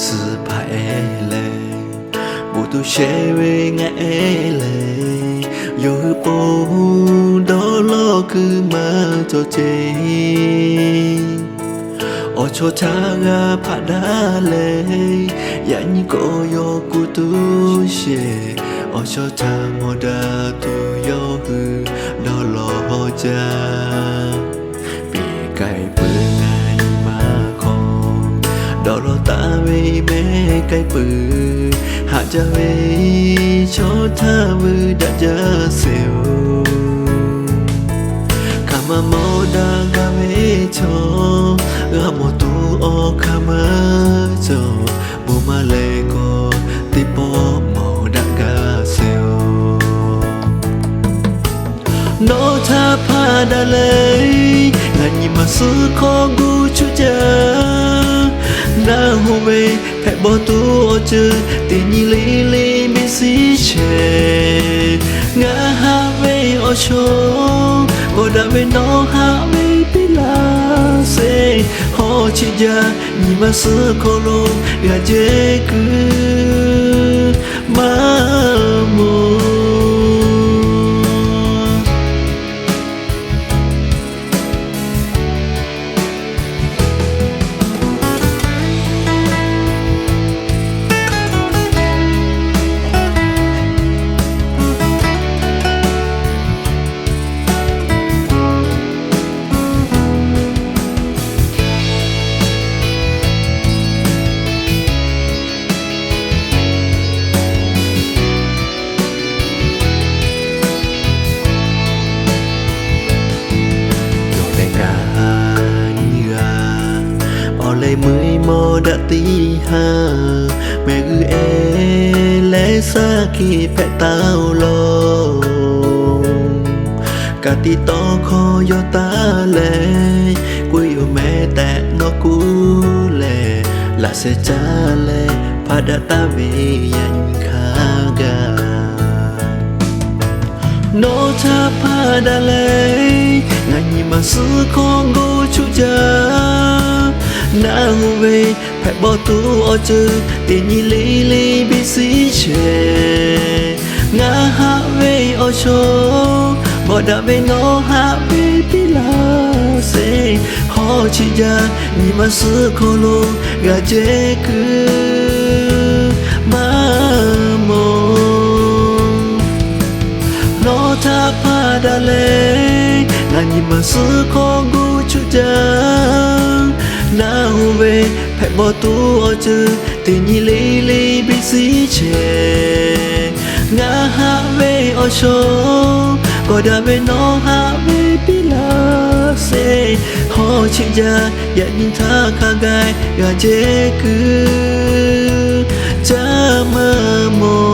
suh hpaˇ ehˉ leh, bon to shehˍ ve ngaˬ ehˉ leh, yawˇ hui po dawˇ lawˇ kuiˬ maˇ cawˬ ce. Awˬ chawˇ htaˇ g'a hpaꞈ daꞈ leh, yaꞈ nyi k'awꞈ yawˇ kuˬ tuˬ sheˍ. Awˬ chawˇ htaˇ mawˬ daꞈ tuˬ yawˇ hui dawˇ lawˇ jaˇ. Peꞈ k'ai peuˬ ngaˬ nyi ma hk'aw, dawˇ lawˇ taˍ ve mehˆ k'ai peuˬ, haꞈ jaˇ ve chaw htaˇ vuiˬ daꞈ jaˇ sheˍ-oˬ. Hk'aˬ ma mawˬ daꞈ gaˇ ve chaw, g'a mawˬ tuˬ awˬ hk'aˇ maˇ cawˬ. Bon maˇ leh k'o, teˇ pawˆ mawˬ daꞈ gaˇ sheˍ-oˬ. Nawˬ htaꞈ hpaˇ daꞈ leh, ngaˬ nyi ma suhˉ hk'aw gu chuˇ jaˇ. Naˆ hoꞈ ve hpehꞈ bawˬ tuˬ awˬ ceuˬ teˇ nyi le le biˇ shiˍ shehˍ. Ngaˬ haꞈ ve awˬ shawˉ, bawˬ daꞈ ve nawˬ haꞈ ve piˇ laˇ sheˍ. Hawˉ chi jaˇ nyi ma suhˉ hk'aw lo g'a jehˇ kuiˬ maˇ mawˬ. Yawˇ leh ngaˬ nyi g'a, awˬ leh meuˇ mawˬ daꞈ teˇ haˉ, mehˆ g'uˇ ehˉ leh shaˉ hkiˆ hpehꞈ taˍ-oˬ law. Ka tiꞈ tawˇ hkawˇ yawˇ taˍ leh, k'oˆ yoˬ mehˍ tehꞈ nawˬ k'oˆ leh, laꞈ sheh caˇ leh hpaˇ daꞈ taˍ ve yaꞈ nyi hk'a gaˬ. Nawˬ htaꞈ hpaˇ daꞈ leh, ngaˬ nyi ma suhˉ hk'aw gu chuˇ jaˇ. Naˆ hoꞈ ve hpehꞈ bawˬ tuˬ awˬ ceuˬ teˇ nyi le le biˇ shiˍ shehˍ. Ngaˬ haꞈ ve awˬ shawˉ, bawˬ daꞈ ve nawˬ haꞈ ve piˇ laˇ sheˍ. Hawˉ chi jaˇ nyi ma suhˉ hk'aw lo g'a jehˇ kuiˬ maˇ mawˬ. Nawˬ htaꞈ hpaˇ daꞈ leh, ngaˬ nyi ma suhˉ hk'aw gu chuˇ jaˇ. Naˆ hoꞈ ve hpehꞈ bawˬ tuˬ awˬ ceuˬ teˇ nyi le le biˇ shiˍ shehˍ. Ngaˬ haꞈ ve awˬ shawˉ, bawˬ daꞈ ve nawˬ haꞈ ve piˇ laˇ sheˍ. Hawˉ chi jaˇ yaꞈ nyi htaˇ hk'a gaˬ g'a jehˇ kuiˬ caˇ maˇ mawˬ.